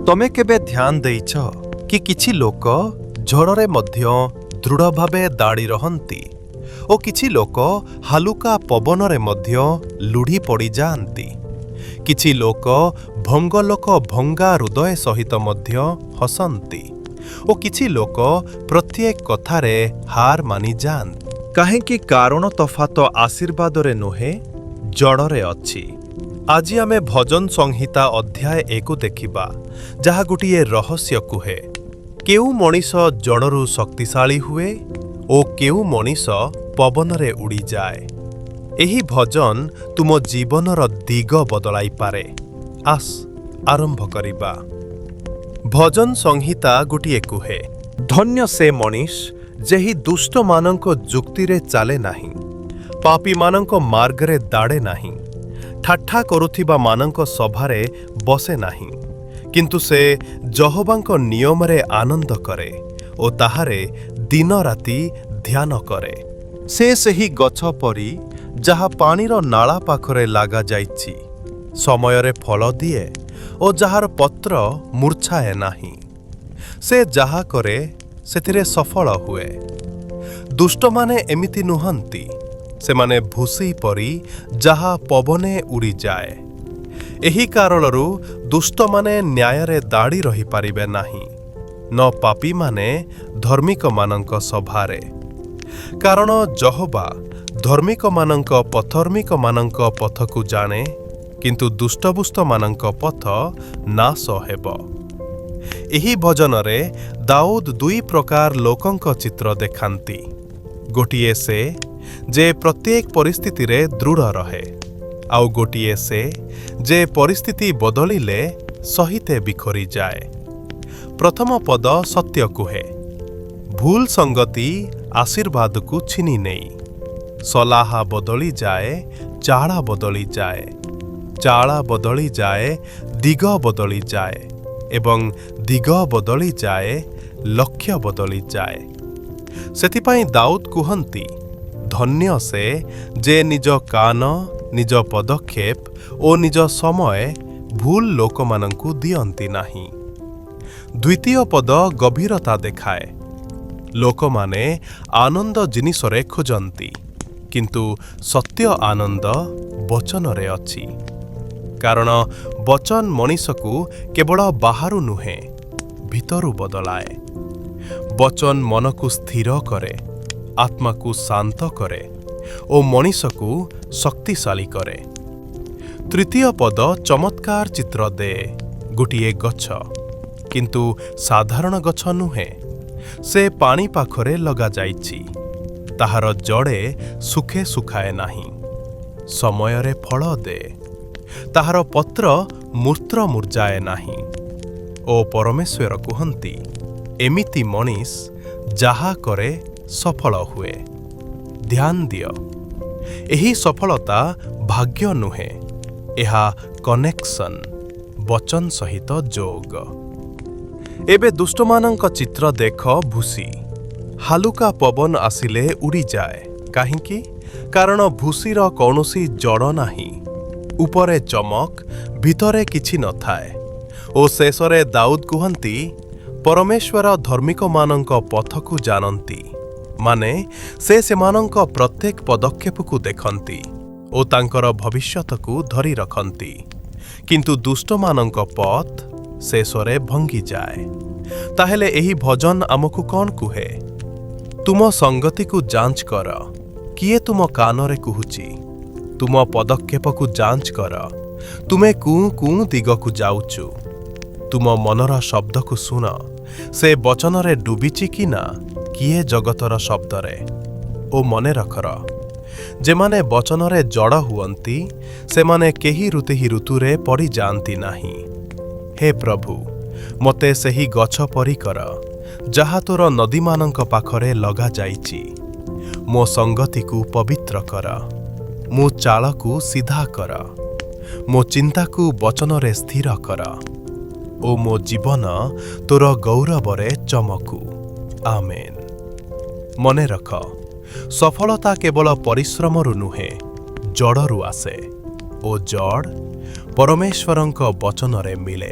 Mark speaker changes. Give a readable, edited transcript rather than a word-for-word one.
Speaker 1: ତମେ କେବେ ଧ୍ୟାନ ଦେଇଛ କି କିଛି ଲୋକ ଝଡ଼ରେ ମଧ୍ୟ ଦୃଢ଼ ଭାବେ ଦାଡ଼ି ରହନ୍ତି ଓ କିଛି ଲୋକ ହାଲୁକା ପବନରେ ମଧ୍ୟ ଲୁଢ଼ି ପଡ଼ିଯାଆନ୍ତି? କିଛି ଲୋକ ଭଙ୍ଗଲୋକ ଭଙ୍ଗା ହୃଦୟ ସହିତ ମଧ୍ୟ ହସନ୍ତି ଓ କିଛି ଲୋକ ପ୍ରତ୍ୟେକ କଥାରେ ହାର ମାନିଯାଆନ୍ତି। କାହିଁକି? କାରଣ ତଫାତ ଆଶୀର୍ବାଦରେ ନୁହେଁ, ଜଡ଼ରେ ଅଛି। ଆଜି ଆମେ ଭଜନ ସଂହିତା ଅଧ୍ୟାୟ 1 ଦେଖିବା, ଯାହା ଗୋଟିଏ ରହସ୍ୟ କୁହେ। କେଉଁ ମଣିଷ ଜଡ଼ରୁ ଶକ୍ତିଶାଳୀ ହୁଏ ଓ କେଉଁ ମଣିଷ ପବନରେ ଉଡ଼ିଯାଏ। ଏହି ଭଜନ ତୁମ ଜୀବନର ଦିଗ ବଦଳାଇପାରେ। ଆସ, ଆରମ୍ଭ କରିବା। ଭଜନ ସଂହିତା ଗୋଟିଏ କୁହେ, ଧନ୍ୟ ସେ ମଣିଷ ଯେହି ଦୁଷ୍ଟମାନଙ୍କ ଯୁକ୍ତିରେ ଚାଲେ ନାହିଁ, ପାପୀମାନଙ୍କ ମାର୍ଗରେ ଦାଡ଼େ ନାହିଁ, ଠାଟ୍ଟା କରୁଥିବା ମାନଙ୍କ ସଭାରେ ବସେ ନାହିଁ, କିନ୍ତୁ ସେ ଯହୋବାଙ୍କ ନିୟମରେ ଆନନ୍ଦ କରେ ଓ ତାହାରେ ଦିନ ରାତି ଧ୍ୟାନ କରେ। ସେ ସେହି ଗଛ ପରି ଯାହା ପାଣିର ନାଳା ପାଖରେ ଲାଗାଯାଇଛି, ସମୟରେ ଫଳ ଦିଏ ଓ ଯାହାର ପତ୍ର ମୂର୍ଚ୍ଛାଏ ନାହିଁ। ସେ ଯାହା କରେ, ସେଥିରେ ସଫଳ ହୁଏ। ଦୁଷ୍ଟମାନେ ଏମିତି ନୁହନ୍ତି। ସେମାନେ ଭୁସି ପରି, ଯାହା ପବନେ ଉଡ଼ିଯାଏ। ଏହି କାରଣରୁ ଦୁଷ୍ଟମାନେ ନ୍ୟାୟରେ ଦାଡ଼ି ରହିପାରିବେ ନାହିଁ, ନ ପାପୀମାନେ ଧର୍ମିକମାନଙ୍କ ସଭାରେ। କାରଣ ଯହୋବା ଧର୍ମିକମାନଙ୍କ ପଥର୍ମିକମାନଙ୍କ ପଥକୁ ଜାଣେ, କିନ୍ତୁ ଦୁଷ୍ଟବୁଷ୍ଟମାନଙ୍କ ପଥ ନାଶ ହେବ। ଏହି ଭଜନରେ ଦାଉଦ ଦୁଇ ପ୍ରକାର ଲୋକଙ୍କ ଚିତ୍ର ଦେଖାନ୍ତି। ଗୋଟିଏ ସେ ଯେ ପ୍ରତ୍ୟେକ ପରିସ୍ଥିତିରେ ଦୃଢ଼ ରହେ, ଆଉ ଗୋଟିଏ ସେ ଯେ ପରିସ୍ଥିତି ବଦଳିଲେ ସହିତେ ବିଖରିଯାଏ। ପ୍ରଥମ ପଦ ସତ୍ୟ କୁହେ। ଭୁଲ ସଙ୍ଗତି ଆଶୀର୍ବାଦକୁ ଛିନି ନେଇ। ସଲାହା ବଦଳିଯାଏ, ଚାଳ ବଦଳିଯାଏ। ଚାଳ ବଦଳିଯାଏ, ଦିଗ ବଦଳିଯାଏ ଏବଂ ଦିଗ ବଦଳିଯାଏ, ଲକ୍ଷ୍ୟ ବଦଳିଯାଏ। ସେଥିପାଇଁ ଦାଉଦ କୁହନ୍ତି, ଧନ୍ୟ ସେ ଯେ ନିଜ କାନ, ନିଜ ପଦକ୍ଷେପ ଓ ନିଜ ସମୟ ଭୁଲ ଲୋକମାନଙ୍କୁ ଦିଅନ୍ତି ନାହିଁ। ଦ୍ୱିତୀୟ ପଦ ଗଭୀରତା ଦେଖାଏ। ଲୋକମାନେ ଆନନ୍ଦ ଜିନିଷରେ ଖୋଜନ୍ତି, କିନ୍ତୁ ସତ୍ୟ ଆନନ୍ଦ ବଚନରେ ଅଛି। କାରଣ ବଚନ ମଣିଷକୁ କେବଳ ବାହାରୁ ନୁହେଁ, ଭିତରୁ ବଦଳାଏ। ବଚନ ମନକୁ ସ୍ଥିର କରେ, ଆତ୍ମାକୁ ଶାନ୍ତ କରେ ଓ ମଣିଷକୁ ଶକ୍ତିଶାଳୀ କରେ। ତୃତୀୟ ପଦ ଚମତ୍କାର ଚିତ୍ର ଦିଏ। ଗୋଟିଏ ଗଛ, କିନ୍ତୁ ସାଧାରଣ ଗଛ ନୁହେଁ। ସେ ପାଣି ପାଖରେ ଲଗାଯାଇଛି। ତାହାର ଜଡ଼େ ଶୁଖେ ଶୁଖାଏ ନାହିଁ। ସମୟରେ ଫଳ ଦେ। ତାହାର ପତ୍ର ମୂର୍ତ୍ର ମୁର୍ଜାଏ ନାହିଁ ଓ ପରମେଶ୍ୱର କୁହନ୍ତି, ଏମିତି ମଣିଷ ଯାହା କରେ, ସଫଳ ହୁଏ। ଧ୍ୟାନ ଦିଅ, ଏହି ସଫଳତା ଭାଗ୍ୟ ନୁହେଁ। ଏହା କନେକ୍ସନ୍, ବଚନ ସହିତ ଯୋଗ। ଏବେ ଦୁଷ୍ଟମାନଙ୍କ ଚିତ୍ର ଦେଖ। ଭୁସି। ହାଲୁକା ପବନ ଆସିଲେ ଉଡ଼ିଯାଏ। କାହିଁକି? କାରଣ ଭୁସିର କୌଣସି ଜଡ଼ ନାହିଁ। ଉପରେ ଚମକ, ଭିତରେ କିଛି ନଥାଏ। ଓ ଶେଷରେ ଦାଉଦ କୁହନ୍ତି, ପରମେଶ୍ୱର ଧର୍ମିକମାନଙ୍କ ପଥକୁ ଜାଣନ୍ତି। ମାନେ ସେ ସେମାନଙ୍କ ପ୍ରତ୍ୟେକ ପଦକ୍ଷେପକୁ ଦେଖନ୍ତି ଓ ତାଙ୍କର ଭବିଷ୍ୟତକୁ ଧରି ରଖନ୍ତି। କିନ୍ତୁ ଦୁଷ୍ଟମାନଙ୍କ ପଥ ଶେଷରେ ଭଙ୍ଗିଯାଏ। ତାହେଲେ ଏହି ଭଜନ ଆମକୁ କ'ଣ କୁହେ? ତୁମ ସଙ୍ଗତିକୁ ଯାଞ୍ଚ କର। କିଏ ତୁମ କାନରେ କହୁଛି? ତୁମ ପଦକ୍ଷେପକୁ ଯାଞ୍ଚ କର। ତୁମେ କୁଁ କୁଁ ଦିଗକୁ ଯାଉଛୁ? ତୁମ ମନର ଶବ୍ଦକୁ ଶୁଣ। ସେ ବଚନରେ ଡୁବିଛି କି ନା କିଏ ଜଗତର ଶବ୍ଦରେ? ଓ ମନେ ରଖର, ଯେମାନେ ବଚନରେ ଜଡ଼ ହୁଅନ୍ତି, ସେମାନେ କେହି ଋତୁ ଋତୁରେ ପଡ଼ିଯାଆନ୍ତି ନାହିଁ। ହେ ପ୍ରଭୁ, ମୋତେ ସେହି ଗଛ ପରି କର, ଯାହା ତୋର ନଦୀମାନଙ୍କ ପାଖରେ ଲଗାଯାଇଛି। ମୋ ସଙ୍ଗତିକୁ ପବିତ୍ର କର, ମୋ ଚାଳକୁ ସିଧା କର, ମୋ ଚିନ୍ତାକୁ ବଚନରେ ସ୍ଥିର କର ଓ ମୋ ଜୀବନ ତୋର ଗୌରବରେ ଚମକୁ। ଆମେନ୍। ମନେ ରଖ, ସଫଳତା କେବଳ ପରିଶ୍ରମରୁ ନୁହେଁ, ଜଡ଼ରୁ ଆସେ ଓ ଜଡ଼ ପରମେଶ୍ୱରଙ୍କ ବଚନରେ ମିଳେ।